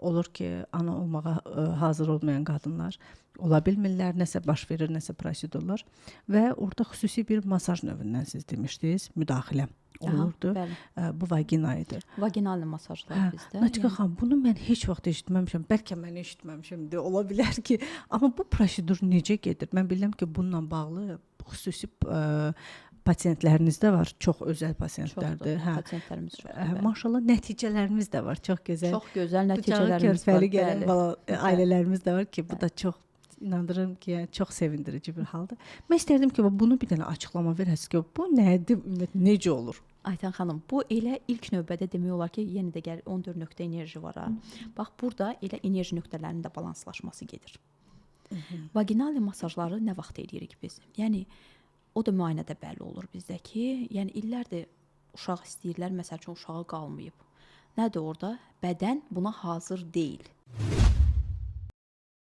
Olur ki, ana olmağa hazır olmayan qadınlar ola bilmirlər, nəsə baş verir, nəsə prosedurlar və orada xüsusi bir masaj növündən siz demişdiniz, müdaxilə olurdu. Aha, bəli. Bu vagina idi. Vaginal masajlar bizdə. Natiqə xanım, bunu mən heç vaxt eşitməmişəm. Bəlkə mən eşitməmişəm də, ola bilər ki, amma bu prosedur necə gedir? Mən bilirəm ki, bununla bağlı xüsusi pasientləriniz də var, çox özəl pasientlərdir. Çoxdur. Pasientlərimiz çoxdur. Hə, maşallah nəticələrimiz də var, çox gözəl. Çox gözəl nəticələrimiz var. Körpəli gələn ailələrimiz də var ki, bu da çox inandırıram ki, yəni çox sevindirici bir haldır. Mən istərdim ki, bunu bir dənə açıqlama verəsiniz ki, bu nədir, ümumiyyətlə necə olur? Aytən xanım, bu elə ilk növbədə demək olar ki, yenə də gəl 14 nöqtə enerji var ha. Bax, burada elə enerji nöqtələrinin də balanslaşması gedir. Vaginal masajları nə vaxt eləyirik biz? Yəni o da müayinədə bəlli olur bizdə ki, yəni illərdir uşaq istəyirlər, məsəl üçün uşağı qalmayıb. Nədir orada? Bədən buna hazır deyil.